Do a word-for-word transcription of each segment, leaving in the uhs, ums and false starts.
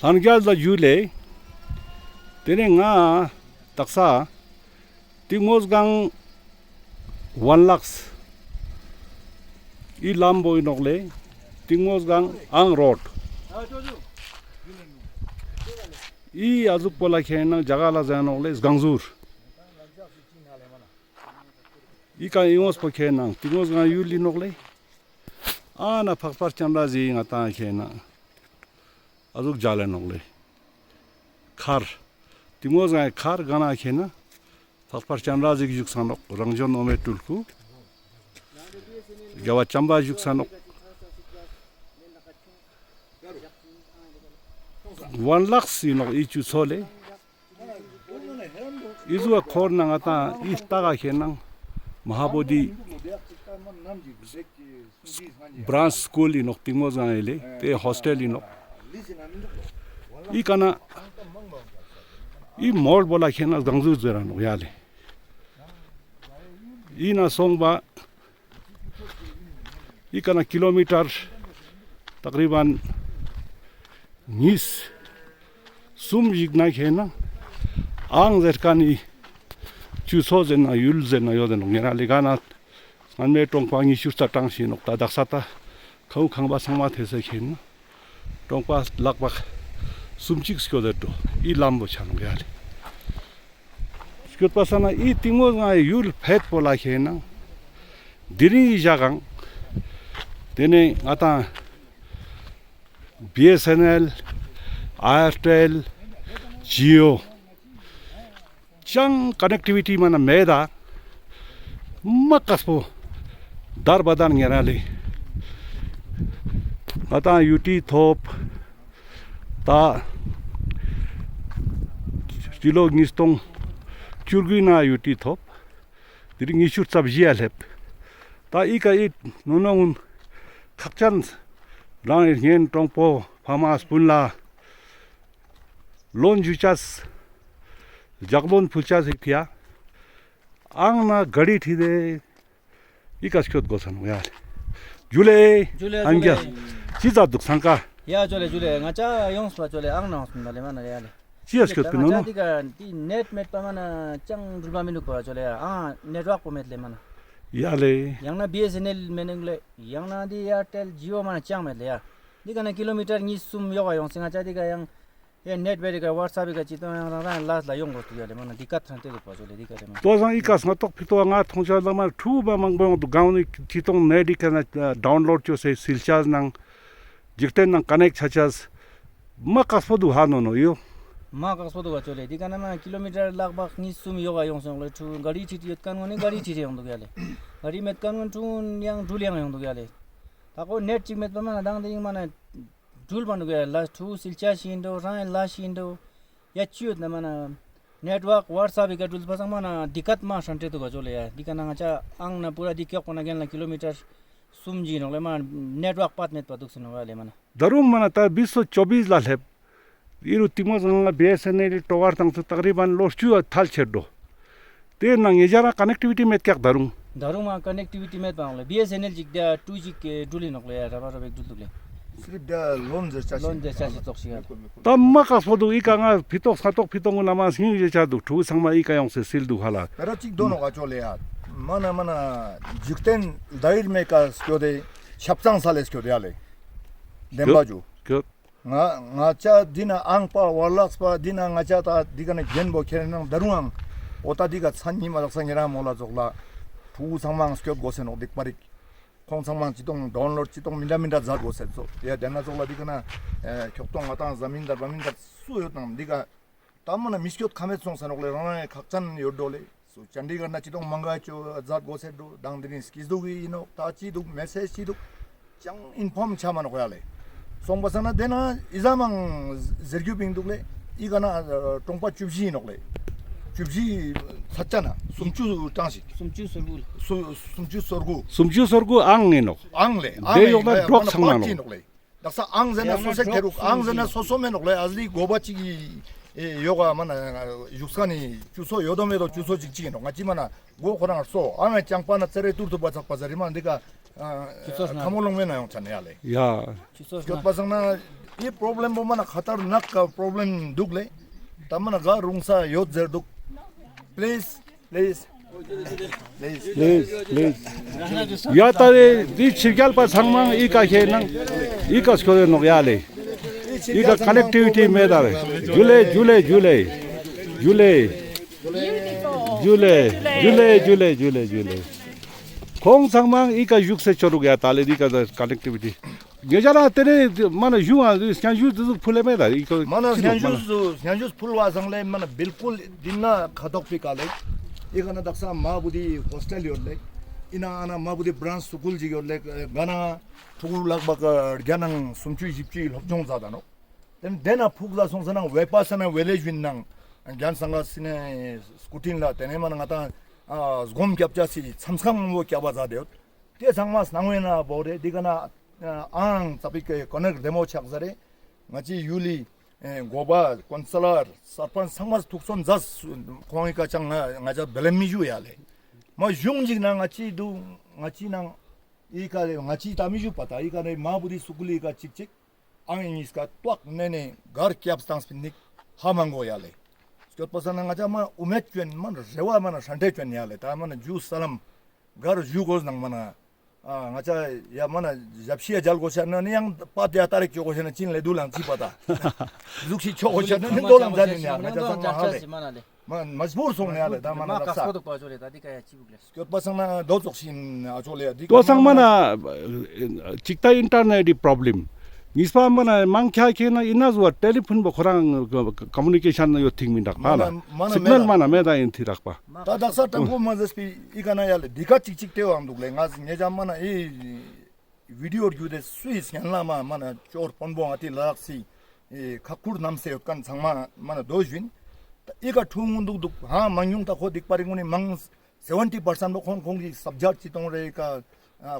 ལྷན་རྒྱས་ལ་ཇུ་ལེ། ཏེ་ནེ་ང་དག་ས་ཏིང་མོ་སྒང་ཝན་ལགས་འི་ལམ་བོ་ཨིན་ནོག་ལེ། ཏིང་མོ་སྒང་ཨང་རོཌ། འི་ཨ་ཟུག་པོ་ལ་ཁེ་ནང་ཇ་ག་ལ་ཟེར་ནོག་ལེ་སྒང་ཟུར། འི་ཀ་འི་ངོས་པོ་ཁེ་ནང་ཏིང་མོ་སྒང་ཡུལ་ལི་ནོག་ལེ། ཨ་ན་ཕག་པ་སྤྱན་རས་གཟིགས་ང་ཏང་ཁེ་ནང་ཨ་ཟུག་ཇལ་ལེ་ནོག་ལེ། མཁར། ཏིང་མོ་སྒང་མཁར་ག་ན་ཁེ་ནང་ཕག་པ་སྤྱན་རས་གཟིགས་བཞུགས་ས་ནོག། རང་བྱོན་འོ་མའི་སྤྲུལ་སྐུ། རྒྱལ་བ་བྱམས་པ་བཞུགས་ས་ནོག། ཝན་ལགས་ཨིན་ནོག་འི་ཆུ་ཚོད་ལེ། འི་ཟུག་ག་ཁོར་ན་ང་ཏང་འི་ལྟག་ག་ཁེ་ནང་མ་ཧཱ་བོ་དྷི་བྲཱནཆ་སྐུལ་ཨིན་ནོག། ཏིང་མོ་སྒང་ཨེ་ལེ་ཏེ་ཧོས་ཊེལ་ཨིན་ནོག། འི་ཀ་ན་འི་མོལ་བོ་ལ་ཁེ་ནང་སྒང་ཟུར་ཟེར་ར་ནོག་ཡ་ལེ། འི་ན་སོང་བ་འི་ཀ་ན་ཀི་ལོ་མི་ཊར་ཏག་རི་བན་ཉིས་སུམ་ཞིག་ན་ཁེ་ནང་ཨང་ཟེར་ཁན་ནི་ཆུ་ཚོད་ཟེར་ན་ཡུལ་ཟེར་ན་ཡོད་ཟེར་ནོག། ཉེ་རང་ལི་ག་ན་སྔན་མའི་གྲོང་པ་ཉི་ཤུ་རྩ་གྲངས་ཤིག་ནོག། ད་དག་ས་ད་ཁའུ་ཁང་པ་ཚང་མ་ཐེ་ས་ཁེ་ནང་གྲོང་པ་ལག་པ་སུམ་ཅིག་སྐྱོད་དེ་འགྲོ། འི་ལམ་བོ་ཆ་ནོག་ཡ་ལེ། སྐྱོད་པ་ས་ན་འི་ཏིང་མོ་སྒང་ཡུལ་ཕེད་པོ་ལ་ཁེ་ནང་དེ་རིང་འི་ཞག་གང་ཏེ་ནེ་ང་ཏང་བི་ཨེས་ཨེན་ཨེལ་ཨེར་ཊེལ་ཇི་ཨོ་ཅང་ཀ་ནེག་ཊི་བི་ཊི་མ་ན་མེད་ད། མ་ཀ་སྤོ་དར་བ་དར་ཉེ་རང་ལེ། ང་ཏང་ཡུ་ཊི་ཐོབ། ད་སྤྱི་ལོ་ཉིས་སྟོང་བཅུ་དགུ་ན་ཡུ་ཊི་ཐོབ། དེ་རིང་ཉི་ཤུ་རྩ་བཞི་ཡ་སླེབས། ད་འི་ཀ་འི་ནོ་ནོ་ངུན་ཁག་ཅན་རང་ངི་གཉེན་གྲོང་པོ་ཕ་མ་སྤུན་ལ་ལོན་ཇུ་ཅས་ལྗགས་ལོན་ཕུལ་ཅས་ཞིག་ཐི་ཡ། ཨང་ན་ག་རི་ཁྲིད་དེ་འི་ཀ་སྐྱོད་དགོས་ས་ནོག་ཡ། ཇུ་ལེ། ཇུ་ལེ། ཨང་ཇུ་ལེ། ཅི་ཙ་འདུག་སང་ཀ། ཡ་ཇུ་ལེ་ཇུ་ལེ། ང་ཅ་ཡོངས་པ་ཇུ་ལེ་ཨང་ན་ཡོངས་པ་ལེ་མ་ན་ཡ་ལེ། ཅི་ཡ་སྐྱོད་པི་ནོ་ནོ། ང་ཅ་འི་ཀ་འི་ནེཊ་མེད་པ་མ་ན་ཅང་འགྲུལ་པ་མི་འདུག་པ་ཇུ་ལེ། ཨ་ནེཊ་ཝརཀ་པོ་མེད་ལེ་མ་ན། ཡ་ལེ། ཡང་ན་བི་ཨེས་ཨེན་ཨེལ་མེད་ནང་ལེ། ཡང་ན་འི་ཨེར་ཊེལ་ཇི་ཨོ་མ་ན་ཅང་མེད་ལེ་ཡ། འི་ཀ་ན་ཀི་ལོ་མི་ཊར་ཉིས་སུམ་ཡོག་ག་ཡོང་སེ་ང་ཅ་འི་ཀ་ཡང་ཡ་ནེཊ་བེ་རི་ཀ་ཝཊ་སེབ་བི་ཀ་ཅི་ཏོང་ཡང་རང་རང་ལས་ལ་ཡོང་དགོས་འདུག་ཡ་ལེ་མ་ན་འདི་ཀ་ཐང་ཏེ་འདུག་པ་ཇུ་ལེ་འདི་ཀ་རེ་མ། ཏོ་སང་འི་ཀ་སྔ་ཏོག་ཕི་ཏོག་ང་ཐོང་ཆ་ལ་མ་ཕྲུ་གུ་མ་མང་པོ་ཡོང་འདུག་གང་ནི་ཅི་ཏོང་ནེཊ་འི་ཀ་ན་ཌའུན་ལོཌ་ཅོས་སེ་སིལ་ཅས་ནང་འཇིག་རྟེན་ནང་ཀ་ནེཀ་ཆ་ཅས་མ་ཀ་སྤོ་འདུག་ཧ་ནོ་ནོ་ཡོ། མ་ཀ་སྤོ་འདུག་ག་ཇུ་ལེ། འདི་ཀ་ན་མ་ཀི་ལོ་མི་ཊར་ལག་པ་ཉིས་སུམ་ཡོག་ག་ཡོང་སོང་ལེ། ཕྲུ་གུ་ག་རི་ཁྲིད་ཡོད་ཁན་ངོ་ནི་ག་རི་ཁྲིད་ཡོང་འདུག་ཡ་ལེ། ག་རི་མེད་ཁན་ངོ་ཕྲུ་གུ་ཡང་འགྲུལ་ཡང་ཡོང་འདུག་ཡ་ལེ། ད་ཁོ་ནེཊ་ཅིག་མེད་པ་མ་ན་དང་དེ་ཡིན་མ་ན་འགྲུལ་མ་འདུག་ཡ་ལེ། ཕྲུ་གུ་སིལ་ཅས་ཤིག་འགྲོ་རང་ཡང་ལ་ཤིག་འགྲོ་ཡ་ཅི་ཡོད་ན་མ་ན་ནེཊ་ཝརཀ་ཝཊ་སེབ་བི་ཀ་འགྲུལ་པ་སང་མ་ན་འདི་ཀ་མ་ཧྲན་ཏེ་འདུག་ག་ཇུ་ལེ་ཡ། འདི་ཀ་ན་ང་ཅ་ཨང་ན་པུ་ར་འདི་ཀྱོག་པོ་ན་གན་ལ་ཀི་ལོ་མི་ཊར་སུམ་ཅིག་ནོག་ལེ་མ་ནེཊ་ཝརཀ་པད་མེད་པ་འདུག་སེ་ནོག་ཡ་ལེ་མ་ན། ད་རུང་མ་ན་ད་བིས་སོ་ཅོ་བིས་ལ་སླེབས། འི་རུ་ཏིང་མོ་སྒང་ང་བི་ཨེས་ཨེན་ཨེལ་ལི་ཊ་ཝར་བཏང་སྟེ་ཏག་རི་བན་ལོ་བཅུ་ཐལ་ཆེར་འགྲོ། དེ་ནང་ཉེ་ཞ་རང་ཀ་ནེཀ་ཊི་བི་ཊི་མེད་ཀྱག་ད་རུང་། ད་རུང་མ་ཀ་ནེཀ་ཊི་བི་ཊི་མེད་པའང་ལེ། བི་ཨེས་ཨེན་ཨེལ་ཅིག་དེ་ཀྲུ་ཅིག་འགྲུལ་ལི་ནོག་ལེ་ཡ། ར་བ་ར་བེག་འགྲུལ་འདུག་ལེ། སི་རིབ་དེ་ལོན་ཟེར་ཆ་ལོན་ཟེར་ཆ་ཞིག་ཙོགས་ཤིག་ཡ། ད་མ་ཀ་སྤོ་འདུག་འི་ཀ་ང་ཕི་ཏོག་སྔ་ཏོག་ཕི་ཏོག་ངུན་ལ་མ་སྙིང་རྗེ་ཆ་འདུག་ཕྲུ་གུ་ཚང་མ་འི་ཀ་ཡོང་སེ་སིལ་འདུག་ཧ་ལ། ད་ར་ཅིག་དོ་ནོག་ག་ཇུ་ལེ་ཡ། མ་ན་མ་ན་འཇིག་རྟེན་ད་ཨིར་མེ་ཀ་སྐྱོད་དེ་ཆབ་གཙང་ས་ལེ་སྐྱོད་དེ་ཡ་ལེ། བདེན་པ་ཇུ། ང་ང་ཅ་འདི་ན་ཨང་པ་ཝར་ལགས་པ་འདི་ན་ང་ཅ་ད་འདི་ཀ་ན་རྒྱན་པོ་ཁྱེར་ནང་ད་རུང་ཨང་འོ་ད་འདི་ཀ་ཚན་ཉི་མ་ལགས་ས་ཉེ་རང་མོལ་ལ་ཙོགས་ལ་ཕྲུ་གུ་ཚང་མའང་སྐྱོད་དགོས་སེ་ནོག་སྡིག་པ་རིག། ཁོང་ཚང་མའང་ཅི་ཏོང་ཌའུན་ལོཌ་ཅི་ཏོང་མི་འདྲ་མི་འདྲ་མཛད་དགོས་སེ་ཙོགས་ཡ། དེ་ན་ཙོགས་ལ་འདི་ཀ་ན་ཁྱོག་ཏོང་ང་ཏང་ཟ་མིན་དར་བ་མིན་དར་སུ་ཡོད་དང་འདི་ཀ་ད་མ་ན་མི་སྐྱོད་ཁ་མེད་སོང་ས་ནོག་ལེ། རང་རང་ཡ་ཁག་ཅན་ཡོད་འགྲོ་ལེ། སུ་ཅན་ཌི་གར་ན་ཅི་ཏོང་མང་ག་ཅོ་མཛད་དགོས་སེ་འགྲོ་དང་དེ་རིང་སྐྱིད་སྡུག་གི་ཡིན་ནོག་ད་ཅི་འདུག་མེ་སེཇ་ཅི་འདུག་ཅང་ཨིན་ཕོམ་ཆ་མ་ནོག་ཡ་ལེ། སོང་པ་སང་ན་དེ་ན་ཨི་ཟ་མང་ཟེར་རྒྱུ་བིང་འདུག་ལེ། ཨི་ཀ་ན་ཀྲོང་པ་བཅུ་བཞི་ཡིན་ནོག་ལེ། བཅུ་བཞི་ཚ་ཅ་ན་སུམ་ཅུ་གྲངས་ཤིག་སུམ་ཅུ་སོ་དགུ། སུམ་ཅུ་སོ་དགུ། སུམ་ཅུ་སོ་དགུ་ཨང་ཡིན་ནོག་ཨང་ལེ། ཨང་ལེ། དེ་ཡོག་ན་འགྲོགས་ཚང་མ་ནོག་ལེ། དག་ས་ཨང་ཟེར་ན་སོ་སེ་ཁེ་རུག་ཨང་ཟེར་ན་སོ་སོ་མེ་ནོག་ལེ། ཨ་ཟི་གོ་བ་ཅིག་ཡོག་ག་མ་ན་བཞུགས་ས་ནི་བཅུ་སོ་ཡོད་དོ་མེད་དོ་བཅུ་སོ་ཅིག་ཅིག་ཡིན་ནོག་ང་ཅི་མ་ན་གོ་ཁོ་རང་སོ་ཨང་ཅང་པ་ན་ཙེ་རེ་ཏུར་ཏུ་པ་ཚག་པ་ཟེར་རི་མ་འདི་ཀ་ཁ་མོ་ལོང་མེ་ན་ཡོང་ཆ་ནེ་ཡ་ལེ། ཡ། སྐྱོད་པ་སང་ན་ འི་པྲོབ་ལེམ་པོ་མ་ན་ཁ་ཏར་ནག་ག་པྲོབ་ལེམ་དུག་ལེ། ཏ་མ་ན་ག་རུང་ས་ཡོད་ཟེར་དུག། པླིས། པླིས། པླིས། པླིས། ཡ་ཏ་རེ་འི་ཕྱི་རྒྱལ་པ་ཚང་མ་འི་ཀ་ཁེ་ནང་འི་ཀ་སྐྱོད་དེ་ནོག་ཡ་ལེ། འི་ཀ་ཀ་ནེག་ཊི་བི་ཊི་མེད་ད་རེ། ཇུ་ལེ་ཇུ་ལེ་ཇུ་ལེ། ཇུ་ལེ། ཇུ་ལེ་ཇུ་ལེ་ཇུ་ལེ་ཇུ་ལེ། ཁོང་ཚང་མ་འི་ཀ་ཞུགས་སེ་ཆོ་རུག་ཡ་ཏ་ལེ་འི་ཀ་ཀ་ནེག་ཊི་བི་ཊི། ཉེ་ཞ་ལ་ཏེ་ནེ་མ་ན་ཞུ་ང་སྙན་ཞུ་ཏེ་ཟུག་ཕུལ་ལེ་མེད་ད་འི་ཀ་མ་ན་ཅི་ནོག་སྙན་ཞུ་མ་ན་སྙན་ཞུ་ཕུལ་བ་སང་ལེ་མ་ན་བིལ་ཀུལ་འི་ན་ཁ་ཐོག་པི་ཀ་ལེ། འི་ཀ་ན་དག་ས་མ་བུ་དི་ཧོས་ཊེལ་ཡོད་ལེ། འི་ན་ཨ་ན་མ་བུ་དི་བྲཱན་སི་སྐུལ་ཅིག་ཡོད་ལེ། ག་ན་ཕྲུ་གུ་ལག་པ་ཀ་བརྒྱ་ནང་སུམ་ཅུ་ཞིབ་ཅུའི་སློབ་སྦྱོང་མཛད་ད་ནོག། ཏེ་ནེ་ཏེ་ན་ཕུགས་ལ་སོང་ཟེར་ན་ཝེ་པ་ས་ན་ཝེ་ལེཇ་ཝིན་ནང་རྒན་སང་ག་སི་ནེ་སྐུ་དྲིན་ལ་ཏེ་ནེ་མ་ན་ང་ཏང་ཨ་སྒོམ་སྐྱབས་ཅ་སི་མཚམས་ཁང་བོ་སྐྱབས་པ་མཛད་དེ་ཡོད། ཏེ་ཚང་མ་སྣང་བའི་ན་བོ་རེ་འི་ཀ་ན་ཨང་ཙ་པིག་གི་ཀ་ནེག་ཊི་བདེ་མོ་ཆགས་ས་རེ། ང་ཅི་ཡུལ་ལི་འགོ་པ་ཀོན་སི་ལར་སར་པན་ཚང་མ་ཐུགས་སོན་མཛད། ཁོང་འི་ཀ་ཅང་ང་ང་ཅ་བེ་ལེམ་མི་ཞུ་ཡ་ལེ། མ་གཞུང་ཅིག་ན་ང་ཅི་དུག་ང་ཅི་ནང་འི་ཀ་ལེ་ང་ཅི་ཏ་མི་ཞུ་པ་ཏ་འི་ཀ་ནེ་མ་བུ་དི་སུ་ཀུལ་ལི་ཀ་ཅིག་ཅིག་ཨང་ཉིས་ཀ་ཏོག་ནེ་ནེ་གར་སྐྱབས་སྟངས་པི་ནིག་ཧ་མ་གོ་ཡ་ལེ། སྐྱོད་པ་ས་ན་ང་ཅ་མ་ཨུ་མེད་ཅོན་མ་ན་རེ་བ་མ་ན་ཧྲན་ཏེ་ཅོན་ཡ་ལེ། ཏ་མ་ན་ཇུ་ས་ལམ་གར་ཞུ་གོས་ནང་མ་ན་ཨ་ང་ཅ་ཡ་མ་ན་ཞབས་ཕྱི་ཡ་མཇལ་གོས་ཤ་ན་ནི་ཡང་པ་ཏེ་ཡ་ཏ་རིག་ཅོ་གོས་ཤ་ན་ཅིན་ལེ་དུ་ལང་ཅི་པ་ཏ་ཟུག་ཤི་ཆོ་གོས་ཤ་ན་ནི་དོ་ལང་ཛད་ནི་ཡ་ང་ཅ་ཚང་མ་ཧ་ལེ། མ་མ་ཇ་བུར་སོང་ཡ་ལེ། ཏ་མ་ན་ལག་ས་སྐྱོད་པ་སང་ན་དོ་ཙོགས་ཤིན་ཨ་ཅོ་ལེ་ཡ་འི་ཏོ་ཀ་སང་མ་ན་ཅིག་ཏ་ཨིན་ཊར་ནེཊ་གི་པྲོབ་ལེམ། ཉིས་པ་མ་ན་མང་ཆེ་ཁེ་ན་འི་ན་ཟུ་བ་ཊེ་ལི་ཕོན་བོ་ཁོ་རང་ཀོ་མུ་ནི་ཀེ་ཤན་ཡོད་ཐིག་མི་འདུག་པ་ལ། མ་ན་སིག་ནལ་མ་ན་མེད་ད་ཨིན་ཐི་རག་པ། ཏ་དག་ས་ཀྲང་ཀོ་མ་ཟེར་སྤི་འི་ཀ་ན་ཡ་ལེ་འི་ཀ་ཅིག་ཅིག་ཏེ་བ་འདུག་ལེ། ང་ཉེ་ཞ་མ་ན་འི་བི་ཌི་ཡོ་རྒྱུད་དེ་སུའི་སྙན་ལ་མ་མ་ན་ཅོར་དཔོན་པོ་ང་ཏི་ལ་དྭགས་སི་ཁག་ཁུར་རྣམས་སེ་ཡོད་ཁན་ཚང་མ་མ་ན་དོ་ཞུན། ཏ་འི་ཀ་ཕྲུ་གུ་འདུག་འདུག་ཧ་མ་ཉུང་ཏ་ཁོ་སྡིག་པ་རིང་གུན་ནི་མང་སེ་ཝན་ཊི་པར་སེན་ཊ་ཁོང་ཁོང་གི་སབ་ཇེཀྚ་ཅི་ཏོང་རེ་ཀ་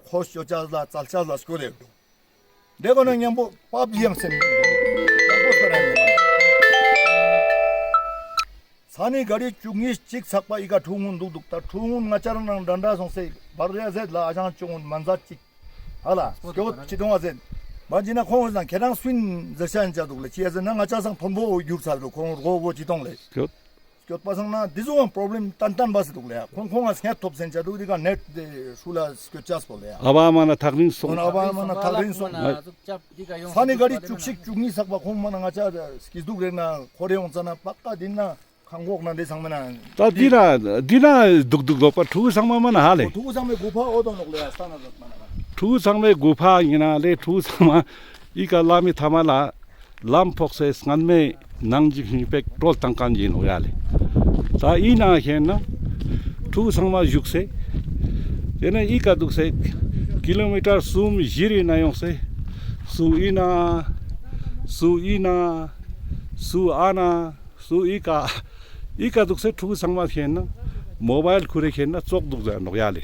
ཁོ་སྐྱོ་ཅས་ལ་ཙལ་ཅས་ལ་སྐྱོ་རེ་འདུག། ཏེ་གོ་ན་ཉམ་པོ་པབ་ཇི་ཡང་སེམས་ས་ནི་ག་རི་བཅུ་གཉིས་ཅིག་ཚག་པ་འི་ཀ་ཕྲུ་གུ་འདུག་འདུག། ཏ་ཕྲུ་གུ་ང་ཅར་ནང་འདྲ་འདྲ་སོང་སེ་བར་རེ་ཟེད་ལ་ཨ་ཞང་ཅུང་མན་ཛད་ཅིག་ཧ་ལ་སྐྱོ་ཅི་ཏོང་ཨ་ཟེར། མ་ཇི་ན་ཁོང་ཟང་ཁྱེད་རང་སུན་ཟེར་ཤ་ཡིན་ཅ་འདུག་ལེ། ཅི་ཡ་ཟེར་ན་ང་ཅ་སང་ཕོན་པོ་འོ་རྒྱུག་ཚར་འདུག་ཁོང་རོ་བོ་ཅི་ཏོང་ལེ། སྐྱོད། སྐྱོད་པ་སང་ན་འི་ཟུག་གང་པྲོབ་ལེམ་ཏན་ཏན་བ་སེ་འདུག་ལེ། ཁོང་ཁོང་ང་སྙད་ཐོབ་སེན་ཅ་འདུག་འི་ཀ་ནེཊ་དེ་ཧྲུ་ལ་སྐྱོད་ཅས་པོ་ལེ། ཨ་བ་མ་ན་ཐག་རིང་སོང་། ཨ་བ་མ་ན་ཐག་རིང་སོང་། ས་ནི་ག་རི་བཅུ་གཅིག་བཅུ་གཉིས་ཚག་པ་ཁོང་མ་ན་ང་ཅ་སྐྱིད་སྡུག་རེ་ན་ཁོ་རེ་ཡོང་ཙ་ན་པ་ཀ་འི་ན་ཁང་གོག་ན་འི་ཚང་མ་ན། ཏ་འི་ན་འི་ན་སྡུག་སྡུག་ལོག་པ་ཕྲུ་གུ་ཚང་མ་མ་ན་ཧ་ལེ། ཕྲུ་གུ་ཚང་མའི་གུ་ཕ་འོ་དོ་ནོག་ལེ། ས་ན་ཟད་མ་ན་མ་ན། ཕྲུ་གུ་ཚང་མའི་གུ་ཕ་ཨིན་ན་ལེ། ཕྲུ་གུ་ཚང་མ་འི་ཀ་ལ་མི་ཐ་མ་ལ་ལམ་ཕོག་སེ་སྔན་མའི་ནང་ཅིག་ཧིང་པེག་ཀྲོལ་ཏང་ཁན་ཨིན་ནོག་ཡ་ལེ། ཏ་འི་ན་ཁེ་ན་ཕྲུ་གུ་ཚང་མ་ཞུགས་སེ་ཏེ་ནེ་འི་ཀ་དུག་སེ་ཀི་ལོ་མི་ཊར་སུམ་ཞི་རི་ན་ཡོང་སེ་སུ་འི་ན་སུ་འི་ན་སུ་ཨ་ན་སུ་འི་ཀ་འི་ཀ་དུག་སེ་ཕྲུ་གུ་ཚང་མ་ཁེ་ན་མོ་བཱའིལ་ཁུར་རེ་ཁེ་ན་ཙོག་དུག་ཟེར་ནོག་ཡ་ལེ།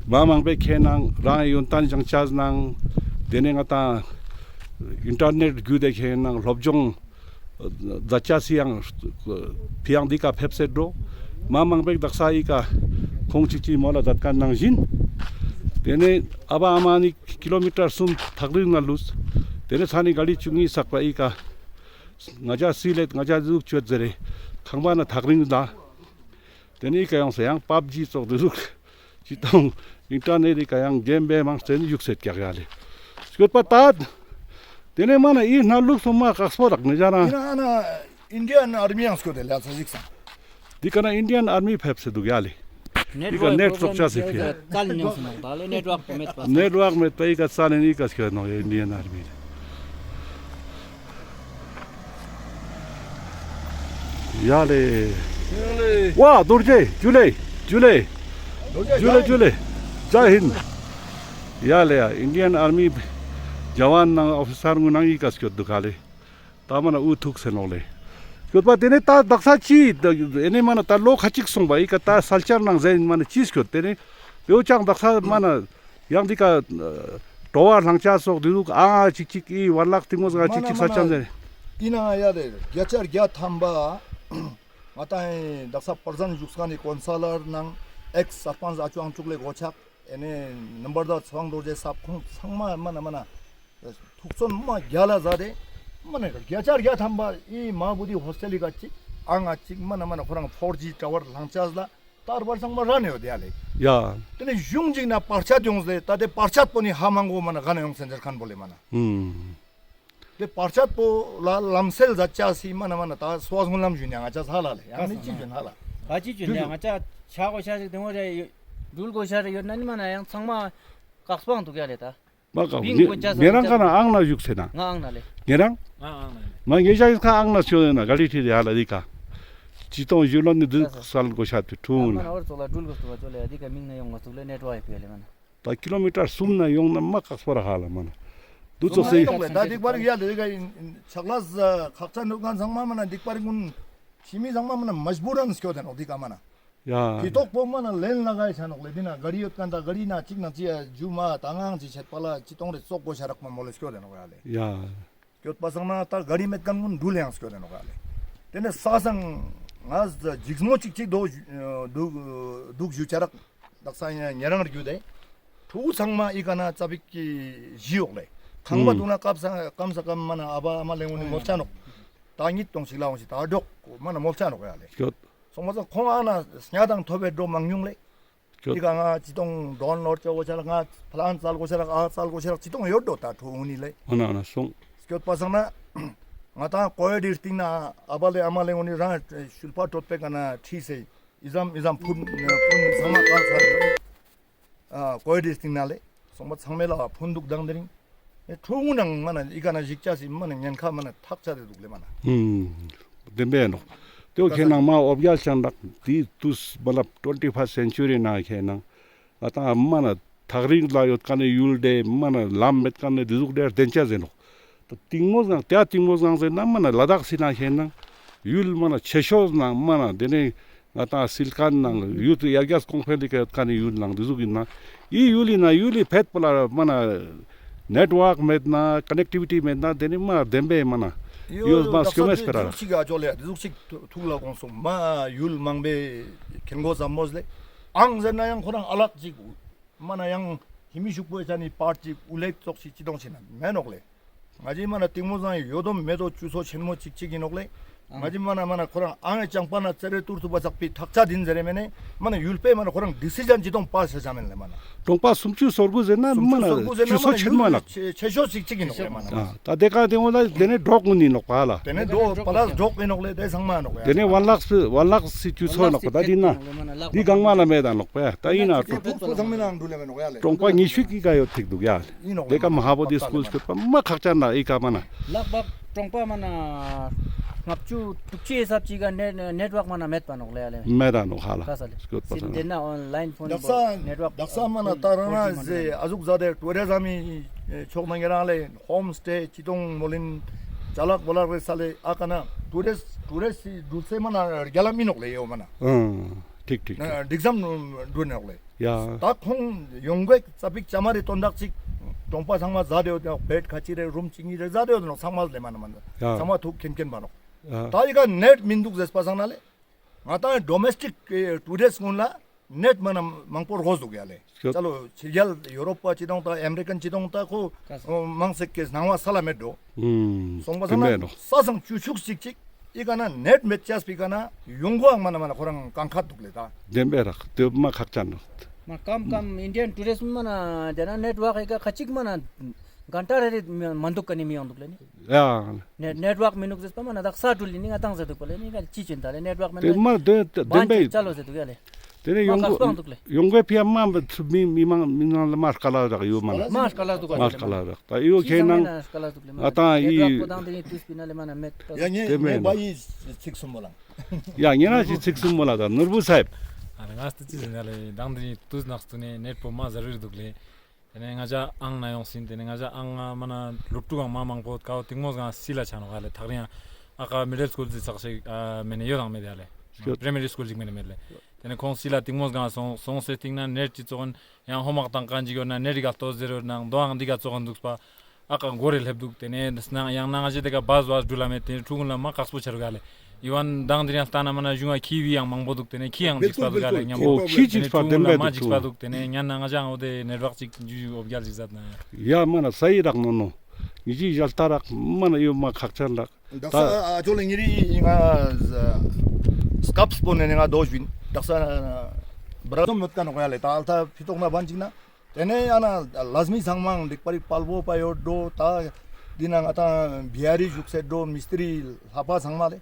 མ་མང་པོའི་ཁེ་ན་རང་ཡོན་ཏན་སྦྱང་ཅས་ནང་ཏེ་ནེ་ང་ཏང་ཨིན་ཊར་ནེཊ་བརྒྱུད་དེ་ཁེ་ན་སློབ་སྦྱོང་མཛད་ཅས་སི་ཡང་ཕི་ཡང་འི་ཀ་ཕེབས་སེ་འགྲོ། མ་མང་པོའི་དག་ས་འི་ཀ་ཁོང་ཅིག་ཅིག་མོལ་ལ་མཛད་ཁན་ནང་བཞིན་ཏེ་ནེ་ཨ་བ་ཨ་མ་ནི་ཀི་ལོ་མི་ཊར་སུམ་ཐག་རིང་ན་ལུས། ཏེ་ནེ་ས་ནི་ག་རི་བཅུ་གཉིས་ཚག་པ་འི་ཀ་ང་ཅ་སི་ལེད་ང་ཅ་ཟུག་ཅོད་ཟེར་རེ་ཁང་པ་ན་ཐག་རིང་ད། ཏེ་ནེ་འི་ཀ་ཡོང་སེ་ཡང་པབ་ཇི་ཙོགས་འི་ཟུག་ཅི་ཏོང་ཨིན་ཊར་ནེཊ་འི་ཀ་ཡང་གེམ་བེ་མང་སེ་ནི་ཞུགས་སེ་ཀྱག་ཡ་ལེ། སྐྱོད་པ་ཏ། ཏེ་ནེ་མ་ན་འི་ན་ལུགས་སོ་མ་ཀག་སྤོ་རག་ནི་ཇ་ན། འི་ན་ཨ་ན་ཨིན་ཌི་ཡན་ཨར་མི་ཡང་སྐྱོད་དེ་ལ་ཚ་ཞིག་སང་། འི་ཀ་ན་ཨིན་ཌི་ཡན་ཨར་མི་ཕེབས་སེ་དུག་ཡ་ལེ། འི་ཀ་ནེཊ་ཙོགས་ཅས་སེ་ཕི་ཡ། ནེཊ་ཝརཀ་མེད་པ་འི་ཀ་ཙ་ལེན་འི་ཀ་སྐྱོད་ནོག་ཨིན་ཌི་ཡན་ཨར་མི། ཡ་ལེ། ཝ་རྡོ་རྗེ་ཇུ་ལེ་ཇུ་ལེ་ཇུ་ལེ་ཇུ་ལེ་ཇའི་ཧིན། ཡ་ལེ་ཡ་ཨིན་ཌི་ཡན་ཨར་མི་ཇ་ཝན་ནང་ཨོ་ཕི་སར་ངུ་ནང་འི་ཀ་སྐྱོད་དུག་ག་ལེ། ཏ་མ་ན་འུ་ཐུག་སེ་ནོག་ལེ། སྐྱོད་པ་ཏེ་ནེ་ཏ་དག་ས་ཅི་ཨེ་ནེ་མ་ན་ཏ་ལོ་ཁ་ཅིག་སོང་པ་འི་ཀ་ཏ་སལ་ཅར་ནང་ཟེར་མ་ན་ཅི་སྐྱོད་ཏེ་ནེ་བེའུ་ཅང་དག་ས་མ་ན་ཡང་འི་ཀ་ཨ་བྲོ་བ་ལང་ཅས་སོགས་འི་ཟུག་ཨ་ཅིག་ཅིག་འི་བར་ལག་ཏིང་མོ་ཟ་ཅིག་ཅིག་ས་ཅན་ཟེར། འི་ན་ཡ་ལེ་བརྒྱ་ཆ་བརྒྱ་ཐམ་པ་ང་ཏང་དག་ས་པར་ཟན་ཞུགས་ཁན་ནི་ཀོན་སི་ལར་ནང་ཨེགས་སར་པན་ཨ་ཅོ་ཨང་ཅུག་ལེ་གོ་ཆག་ཨེ་ནེ་ནམ་བར་ད་ཚོང་རྡོ་རྗེ་སབ་ཁོང་ཚང་མ་མ་ན་མ་ན་ ཐུགས་བརྩོན་མ་རྒྱལ་ལ་ཟ་དེ། མ་ན་བརྒྱ་ཆ་བརྒྱ་ཐམ་པ་ཨི་མ་བུ་དི་ཧོས་ཊེལ་ལི་ཀ་ཅིག་ཨང་ང་ཅིག་མ་ན་མ་ན་ཁོ་རང་ཕོར་ཇི་ཊ་ཝར་ལྷང་ཆ་ལ་ཏར་བར་ཚང་མ་ར་ནེ་ཡོད་དེ་ཡ་ལེ། ཡ། དེ་ནས་གཞུང་ཅིག་ན་བར་ཆད་ཡོང་སྟེ་ད་དེ་བར་ཆད་པོ་ནི་ཧ་མ་གོ་མ་ན་ག་ན་ཡོང་སེ་འཛེར་ཁན་པོ་ལེ་མ་ན། ཨུམ། དེ་བར་ཆད་པོ་ལ་ལམ་སེལ་ཛད་ཅ་སི་མ་ན་མ་ན་ད་སོ་བ་སྔོན་ལམ་ཞུ་ནི་ང་ཅ་ཧ་ལ་ལེ། ཡང་ནི་ཅི་ཞུ་ན་ལ། ག་ཅི་ཞུ་ན་ང་ཅ་ཆ་གོ་ཤ་ཞིག་དེ་ངོ་རེ་འགྲུལ་གོ་ཤ་ཞིག་ཡོད་ན་ནི་མ་ན་ཡང་ཚང་མ་ཀག་སྤང་འདུག་ཡ་ལེ་ད། མ་ཀག་བིང་ངེ་གོ་ཅ་ས་ངེ་རང་ཀ་ན་ཨང་ན་བཞུགས་སེ་ན། ང་ཨང་ན་ལེ། ངེ་རང་། ང་ཨང་ན་ལེ། མ་ངེ་ཞག་ཁ་ཨང་ན་ཤོད་ན་ག་ལི་ཁྲི་རེ་ཧ་ལ་དི་ཀ། ཅི་ཏོང་ཞུ་ལོ་ནི་དུ་སལ་གོ་ཤ་དུ་ཁྲུང་ན། མ་ན་འོར་ཚོགས་ལ་འགྲུལ་གོ་སུ་བ་ཅོ་ལེ་ཡ་དི་ཀ་མིང་ན་ཡོང་ང་ཚུགས་ལེ་ནེཊ་ཝརཀ་ཡོད་ལེ་མ་ན། ད་ཀི་ལོ་མི་ཊར་གསུམ་ན་ཡོང་ན་མ་ཀག་སྤོ་ར་ཧ་ལ་མ་ན། དུ་ཙོགས་སེ། ད་དིག་པར་ཡ་ལེ་ག་ཆག་ལ་ཁག་ཆ་ནུ་གང་ཚང་མ་མ་ན་དིག་པར་ཀུན་ཕྱི་མི་ཚང་མ་མ་ན་མཇ་བུར་རང་སྐྱོད་དེ་ནོག་དི་ཀ་མ་ན། ཡ། ཕི་ཏོག་པོ་མ་ན་ལེན་ལ་ག་ཡི་ཆ་ནོག་ལེ་དི་ན་ག་རི་ཡོད་ཀན་ད་ག་རི་ན་ཅིག་ན་ཅི་ཡ་ཇུ་མ་ད་ངང་ཅི་ཆད་པ་ལ་ཅི་ཏོང་རེ་ཙོག་གོ་ཤ་རག་མ་མོ་ལེ་སྐྱོད་དེ་ནོག་ཡ་ལེ། ཡ། སྐྱོད་པ་སང་ན་ད་ག་རི་མེད་ཀན་ཀུན་འགྲུལ་ཡང་སྐྱོད་དེ་ནོག་ཡ་ལེ། དེ་ནས་ས་སང་ང་འཇིགས་མོ་ཅིག་ཅིག་དོ་འདུག་འདུག་ཞུ་ཆ་རག། དག་ས་ཡང་ཉེ་རང་རྒྱུ་དེ། ཕྲུ་གུ་ཚང་མ་ཨི་ཀ་ན་ཙ་པིག་གི་བཞི་ཡོག་ལེ། ཁང་པ་ཨུམ། འདུག་ན་སྐམ་ས་སྐམ་ས་སྐམ་མ་ན་ཨ་བ་ཨ་མ་ལེ་འུ་ནི་མོལ་ཆ་ནོག། ད་ཉིད་གཏོང་ཞིག་ལ་འོང་ཞིག་ད་འགྲོག་མ་ན་མོལ་ཆ་ནོག་ཡ་ལེ། སྐྱོད། སོང་མ་ཚང་ཁོང་ཨ་ན་སྙ་དང་ཐོབ་པའི་འགྲོ་མང་ཉུང་ལེ། སྐྱོད། ཨི་ཀ་ང་ཅི་ཏོང་ཌོན་ལོར་ཅོ་གོ་ཆ་རག་ང་ཕ་ལན་ཙལ་གོ་ཆ་རག་ཨ་ཙལ་གོ་ཆ་རག་ཅི་ཏོང་ཡོད་འགྲོ་ད་ཕྲུ་གུ་འུ་ནི་ལེ། འོ་ན་འོ་ན་སོང་། སྐྱོད་པ་སང་ན་ང་ད་ཀོ་ཡ་དི་སྟིང་ན་ཨ་བ་ལེ་ཨ་མ་ལེ་འུ་ནི་རང་ཤུལ་པ་གྲོད་པའི་ཀ་ན་ཁྲིད་སེ། ཨི་ཙམ་ཨི་ཙམ་ཕུན་ཕུན་ཚང་མ་ཀལ་ཚར་རེད། ཨ་ཀོ་ཡ་དི་སྟིང་ན་ལེ། སོང་པ་ཚང་མའི་ལ་ཕུན་འདུག་དང་དེ་རིང་། ཨེ་ཕྲུ་གུ་ནང་མ་ན་ཨི་ཀ་ན་ཞིག་ཅ་སི་མ་ན་ཉེན་ཁ་མ་ན་ཐག་ཆད་དེ་འདུག་ལེ་མ་ན། ཧུམ། བདེན་པས་ནོག། དེ་བོ་ཁྱེད་ནང་མ་འོ་བརྒྱལ་ཤང་རག་དེ་དུས་མ་ལབ་ཊུ་ཝེན་ཊི་ཕར་སེན་ཅུ་རི་ན་ཁྱེད་ནང་ང་ཏང་མ་ན་ཐག་རིང་ལ་ཡོད་ཀ་ནས་ཡུལ་དེ་མ་ན་ལམ་མེད་ཀ་ནས་དེ་ཟུག་དེ་བདེན་ཆ་ཟེར་ནོག། ད་གཏིང་མོ་སྒང་དེ་ཡ་གཏིང་མོ་སྒང་ཟེར་ན་མ་ན་ལ་དྭགས་སི་ནང་ཁེ་ནང་ཡུལ་མ་ན་ཆེ་ཤོས་ནང་མ་ན་དེ་ནས་ང་ཏང་སིལ་ཁན་ནང་ཡུལ་དུ་ཡར་རྒྱས་གོང་འཕེལ་ལི་ཀ་ཡོད་ཀ་ནས་ཡུལ་ནང་དེ་ཟུག་ཡིན་ན་ཨི་ཡུལ་ཡིན་ན་ཡུལ་ལི་ཕེད་པོ་ལ་མ་ན་ནེཊ་ཝརཀ་མེད་ན་ཀ་ནེག་ཊི་བི་ཊི་མེད་ན་དེ་ནི་མ་ན་བདེན་པས་མ་ན་ཡོད་མ་སྐྱོ་མེད་སྤེ་ར་ར། དེ་ཟུག་ཅིག་ཨ་ཅོ་ལེ་དེ་ཟུག་ཅིག་ཐུགས་ལ་དགོངས་སོང་མ་ཡུལ་མང་པོའི་ཁེ་ངོ་ཟབ་མོ་ལེ་ཨང་ཟེར་ན་ཡང་ཁོ་རང་ཨ་ལག་ཅིག་མ་ན་ཡང་ཧི་མི་ཤུག་པོའི་ཆ་ནི་པར་ཅིག་ཨུ་ལེ་ཙོགས་ཤིག་ཅི་གཏོང་ཤེ་ན་མེད་ནོག་ལེ། ང་ཅི་མ་ན་གཏིང་མོ་སྒང་ཡོད་དོ་མེད་དོ་ཅུ་ཚོ་ཆེན་མོ་ཅིག་ཅིག་ཡིན་ནོག་ལེ། ང་ཅི་མ་ན་མ་ན་ཁོ་རང་ཨང་ཡ་ཅང་པ་ན་ཙེ་རེ་ཏུར་ཐུབ་པ་ཚག་པི་ཐག་ཆ་དིན་ཟེར་རེ་མེ་ནེ་མ་ན་ཡུལ་པེ་མ་ན་ཁོ་རང་ཌི་སི་ཞན་ཅི་གཏོང་པ་ས་ཆ་མེན་ལེ་མ་ན། གྲོང་པ་སུམ་ཅུ་སོ་དགུ་ཟེར་ན་མ་ན་ཅུ་ཚོ་ཆེན་མོ་ནོག། ཆེ་ཤོས་ཅིག་ཅིག་ཡིན་ནོག་ལེ་མ་ན། ད་དེ་ཀ་དེ་འོ་ལ་དེ་ནས་འབྲོག་ངུན་ཡིན་ནོག་པ་ལ། དེ་ནས་འབྲོག་པ་ལ་འབྲོག་ཡིན་ནོག་ལེ་དེ་ཚང་མ་ནོག་ཡ། དེ་ནས་ཝན་ལག་སི་ཝན་ལག་སི་ཅུ་ཚོ་ནོག་པ་ད་དེ་ན་དེ་གང་མ་ལ་མེད་ད་ནོག་པ་ད་ཡིན་ན་ཀྲོ། ཕྲུ་གུ་ཚང་མའི་ནང་འགྲུལ་ལེ་མེ་ནོག་ཡ་ལེ། གྲོང་པ་ཉི་ཤུ་གི་ཀ་ཡོད་ཐིག་འདུག་ཡ་ལེ། ཡིན་ནོག་ལེ། དེ་ཀ་མ་ཧ་པོ་དེ་སྐུལ་སྐྱོད་པ་མ་ཁག་ཅན་ན་ཨི་ཀ་མ་ན། ལག་པ་གྲོང་པ་མ་ན་ལྔ་བཅུ་དྲུག་ཅུའི་ཧི་སབ་ཅིག་ག་ནེ་ནེཊ་ཝརཀ་མ་ན་མེད་པ་ནོག་ལེ་ཡ་ལེ། མེད་ད་ནོག་ཧ་ལ། ཀ་ས་ལེ། སྐྱོད་པ་སིན་ད་དེ་ན་ཨོན་ལའིན་ཕོན་དག་ས་ནེཊ་ཝརཀ་དག་ས་མ་ན་ད་རང་ན་ཟེ་ཨ་ཟུག་ཟ་དེ་ཊུ་རི་ཟམ་མི་ཕྱོགས་ན་ཉེ་རང་ལེ་ཧོམ་སྟེ་ཅི་ཏོང་མོ་ལིན་ཅ་ལག་བོ་ལག་རེ་ས་ལེ་ཨ་ཀ་ན་ཊུ་རི་སི་ཊུ་རི་སི་འགྲུལ་སེ་མ་ན་རྒྱ་ལམ་མི་ནོག་ལེ་ཡོ་མ་ན། ཨང་། ཐིག་ཐིག་ཐིག། འགྲིག་ཙམ་འགྲུལ་ནོག་ལེ། ཡ། ད་ཁོང་ཡོང་གོས་ཙ་པིག་ཅ་མ་རེ་དོན་དག་ཅིག་གྲོང་པ་ཚང་མ་ཟ་དེ་ཡོད་བེད་ཁ་ཅིག་རེ་རུམ་ཅིག་གཉིས་རེ་ཟ་དེ་ཡོད་ནོག་ཚང་མ་ལེ་མ་ན་མ་ན། ཡ། ཚང་མ་ཐུག་ཁེན་ཁེན་པ་ནོག། ཡ། ད་ཨི་ཀ་ནེཊ་མི་འདུག་ཟེར་པ་སང་ན་ལེ། ང་ཏང་ཌོ་མེས་ཊིག་ཊུ་རི་སི་ཀུན་ལ་ནེཊ་མ་ན་མང་པོ་རོ་འདུག་ཡ་ལེ། ཤོད། ཅ་ལོ་ཕྱི་རྒྱལ་ཡོ་རོབ་པ་ཅི་དང་ད་ཨ་མེ་རི་ཀན་ཅི་དང་ད་ཁོ་མང་སེ་ཀེ་སྣང་བ་ས་ལ་མེད་འགྲོ། ཨུམ། སོང་པ་སང་ན་ས་སང་བཅུ་ཆུག་ཅིག་ཅིག་ཨི་ཀ་ན་ནེཊ་མེད་ཅས་པི་ཀ་ན་ཡོང་གོ་ཨང་མ་ན་མ་ན་ཁོ་རང་གང་ཁ་འདུག་ལེ་ད། བདེན་པས་རག་དེ་མ་ཁག་ཅན་རག། མ་ཀམ་ཀམ་ཨིན་ཌི་ཡན་ཊུ་རི་སི་མ་ན་དེ་ན་ནེཊ་ཝརཀ་ཨི་ཀ་ཁ་ཅིག་མ་ན་གན་ཊ་རེ་རེ་མ་འདུག་ཀ་ནི་མི་ཡོང་འདུག་ལེ་ནི། ཡ། ནེ་ནེཊ་ཝརཀ་མི་ནུག་ཟེར་པ་མ་ན་དག་ས་འགྲུལ་ལི་ནི་ང་ཏང་ཟེར་འདུག་པ་ལེ་ནི་ག་ཅི་ཅིན་ད་ལེ་ནེཊ་ཝརཀ་མེད་ན་དེ་མ་དེ་བདེན་པས་ཅ་ལོ་ཟེར་འདུག་ཡ་ལེ། དེ་ནས་ཡོང་གོ་ཡོང་གོ་ཕི་ཡ་མ་མི་མི་མང་མི་ནང་ལ་མ་སྐལ་ལ་རག་ཡོད་མ་ལ། མ་སྐལ་ལ་འདུག་མ་སྐལ་ལ་རག་ད་ཡོད་ཁེ་ནང་ང་ཏང་ཡི་ནེཊ་ཝརཀ་པོ་དང་དེ་ནི་དུས་པི་ན་ལེ་མ་ན་མེད། ཡ་ངས་དེ་ངས་མེད་པ་ཡི་ཚིག་གསུམ་མོ་ལ། ཡ་ངས་ན་ཅི་ཚིག་གསུམ་མོ་ལ་ད་ནོར་བུ་སཱེབ། ཨ་ནི་ང་སྟི་ཅི་ཟེར་ན་ལེ་དང་དེ་ནི་དུས་ནག་སྟུ་ནས་ནེཊ་པོ་མ་ཟ་རུ་འདུག་ལེ། དེ་ནས་ང་ཅག་ཨང་ན་ཡོང་སིན། དེ་ནས་ང་ཅག་ཨང་ང་མ་ན་སློབ་ཕྲུག་གང་མ་མང་པོ་ཀའོ་གཏིང་མོ་སྒང་སི་ལ་ཆ་ནོག་ཧ་ལེ། ཐག་རིང་ཨ་ཀ་མི་ཌལ་སྐུལ་ཟིག་ཚག་ཞིག་མེད་ནས་ཡོད་དང་མེད་ཡ་ལེ། ཤོད། པྲའི་མ་རི་སྐུལ་ཞིག་མེད་ནས་མེད་ལེ། དེ་ནས་ཁོང་སི་ལ་གཏིང་མོ་སྒང་སོང་སོང་སེ་སྟིང་ན་ནེཊ་ཅི་ཙོགས་ཡང་ཧོམ་ཝརཀ་དང་གང་ཅིག་ཡོད་ན་ནེཊ་རི་ག་ལྟོ་ཟེར་ཡོད་ན་མདོ་ཨང་འདི་ག་ཙོགས་འདུག་པ། ཨ་ཀ་མགོ་རེ་སླེབས་འདུག། དེ་ནས་ཡང་ན་ང་ཅི་དེ་ཀ་བཱས་བཱས་འགྲུལ་ལ་མེད། དེ་ཕྲུ་གུ་ལ་མ་ཀག་སྤོ་ཆ་རུ་ག་ལེ། ཡི་ཝན་དང་དེ་རིང་ལྟ་ན་མ་ན་གཞུང་ང་ཁྱི་བི་ཡང་མང་པོ་འདུག། དེ་ནས་ཁྱི་ཡང་འཇིགས་པ་འདུག་ག་ལེ་མཉམ་པོ། ཨོ་ཁྱི་འཇིགས་པ་དེ་ནས་ཕྲུ་གུ་ལ་མ་འཇིགས་པ་འདུག། དེ་ནས་ཉན་ན་ང་ཅག་འོ་དེ་ནེཊ་ཝརཀ་ཅིག་འཇུ་འོ་བརྒྱལ་ཅིག་ཟད་ན། ཡ་མ་ན་ས་ཡི་རག་ནོ་ནོ། ཉེ་ཞའི་ཞལ་ལྟ་རག་མ་ན་ཡོད་མ་ཁག་ཅན་རག། དག་ས་ཨ་ཅོ་ལེ་ཉེ་རི་ང་སྐབས་པོ་ནེ་ང་དོ་ཞུ་ཡིན། དག་ས་བྲ་ཛོམ་ཡོད་ཀ་ནོག་ཡ་ལེ། ད་ཨལ་ཐ་ཕི་ཏོག་ན་བན་ཅིག་ན། ཏེ་ནེ་ཡང་ན་ལས་མི་ཚང་མ་འགྲིག་པ་རིག་དཔལ་བོ་པ་ཡོད་འགྲོ། ད་འདི་ན་ང་ཏང་བི་ཧ་རི་བཞུགས་སེ་འགྲོ། མིས་ཏྲི་ལྷ་པ་ཚང་མ་ལེ།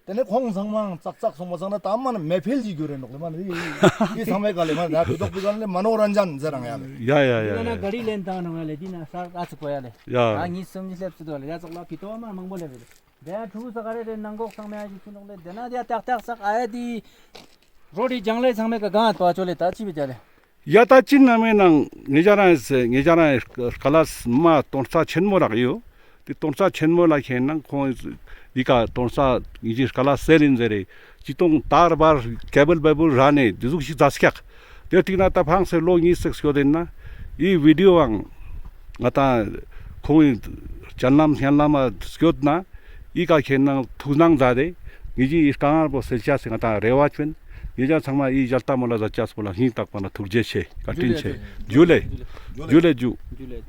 ཏེ་ནེ་ཁོང་ཚང་མ་ཙག་ཙག་སོང་མ་ཚང་ན་ད་མ་ན་མེ་ཕེལ་གྱི་རྒྱུ་རེ་ནོག་ལེ། མ་ན་འདི་ཚང་མའི་ག་ལེ་མ་ན་ཕི་ཏོག་པི་ག་ལེ་མ་ནོ་རན་ཇན་ཟེར་རང་ཡ་ལེ། ཡ་ཡ་ཡ་ཡ། ན་ག་རི་ལེན་ཏང་ནོག་ཡ་ལེ། འདི་ན་ས་ཨ་ཚི་པོ་ཡ་ལེ། ཡ། ཨ་ཉིས་སུམ་ཉིས་ལེབ་སི་དོ་ལེ། ཡ་ཙོག་ལ་ཕི་ཏོག་མ་མང་པོ་ལེབ་ལེ། ཏེ་ཡ་ཕྲུ་གུ་ས་ག་རེ་རེ་ནང་གོག་ཚང་མ་ཡ་ཞིག་ཚུ་ནོག་ལེ། ཏེ་ན་ཏེ་ཡ་ཏག་ཏག་ས་ཨ་ཡ་ཏི་རོ་ཏི་ཇང་ལེ་ཚང་མའི་ཀ་གང་ཨ་ཏོ་ཨ་ཅོ་ལེ་ད་ཅི་བི་ཏ་ལེ། ཡ་ད་ཅི་ན་མེ་ནང་ངེ་ཅ་རང་ངེ་ཅ་རང་ཀ་ལ་སི་མ་དོན་ས་ཆེན་མོ་རག་ཡོད། ཏེ་དོན་ས་ཆེན་མོ་ལ་ཁེན་ན་ཁོང་འི་ཀ་དོན་ས་ངེ་ཅི་ཀ་ལ་སེ་རིན་ཟེར་རེ་ཅི་ཏོང་ཏར་བར་ཀེ་བལ་བེ་བུལ་ར་ནེ་འདི་ཟུག་ཞིག་ཛ་སྐྱག། ཏེ་ཏིག་ན་ད་ཕངས་སེ་ལོ་ཉིས་སེག་སྐྱོད་དེ་ན་འི་བི་ཌི་ཡོ་ཨང་ང་ད་ཁོང་ངི་ཅན་ལམ་སྙན་ལམ་མ་སྐྱོད་ན་འི་ཀ་ཁེན་ན་ཐུགས་སྣང་མཛད་དེ་ངེ་ཅི་འི་དཀའ་ངལ་པོ་སེལ་ཆ་སེ་ང་ད་རེ་བ་ཅོ་ཡིན། ངེ་ཅ་ཚང་མ་འི་ཞལ་ལྟ་མོལ་ལ་མཛད་ཆ་སེ་པོ་ལ་སྙིང་ཐག་པ་ན་ཐུགས་རྗེ་ཆེ། བཀའ་དྲིན་ཆེ། ཇུ་ལེ། ཇུ་ལེ་ཇུ། ཇུ་ལེ།